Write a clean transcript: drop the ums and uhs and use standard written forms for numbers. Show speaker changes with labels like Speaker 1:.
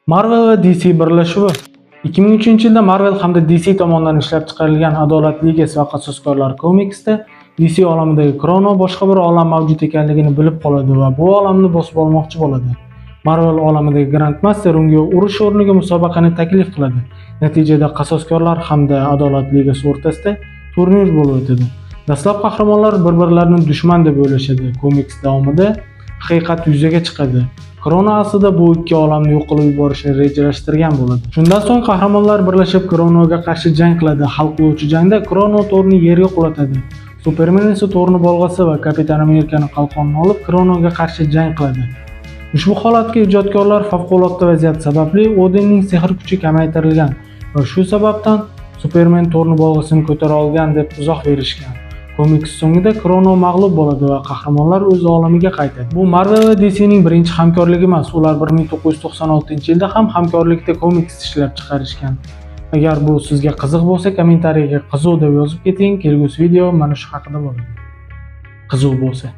Speaker 1: Marvel va DC birlashuvi. 2003-yilda Marvel hamda DC tomonidan ishlab chiqarilgan Adolat Ligasi va Qasoskorlar komiksida DC olamidagi Krono boshqa bir olam mavjud ekanligini bilib qoladi va bu olamni bosib olmoqchi bo'ladi. Marvel olamidagi Grandmaster unga urush o'rniga musobaqani taklif qiladi. Natijada Qasoskorlar hamda Adolat Ligasi o'rtasida turnir bo'lib o'tadi. Dastlab qahramonlar bir-birlarini dushman deb o'ylashadi. Komiks davomida haqiqat yuzaga chiqadi. Krono aslida bu ikki olamni yo'q qilib yuborishni rejalashtirgan bo'ladi. Shundan so'ng qahramonlar birlashib Kronoga qarshi jang qiladi. Hal qiluvchi jangda Krono Torni yerga qulatadi. Superman esa Torni bolg'asi va Kapitan Amerikani qalqonini olib Kronoga qarshi jang qiladi. Ushbu holatga ijodkorlar favqulodda vaziyat sababli Odinning sehr kuchi kamaytirilgan va shu sababdan Superman Torni bolg'asini ko'tara olgan deb izoh berishgan. Komiks so'ngida Krono mag'lub bo'ladi va qahramonlar o'z olamiga qaytadi. Bu Marvel va DCning birinchi hamkorligi emas. Ular 1996-yilda ham hamkorlikda komiks ishlab chiqarishgan. Agar bu sizga qiziq bo'lsa, kommentariyaga "qiziq" deb yozib keting. Kelgusi video mana shu haqida bo'ladi. Qiziq bo'lsa.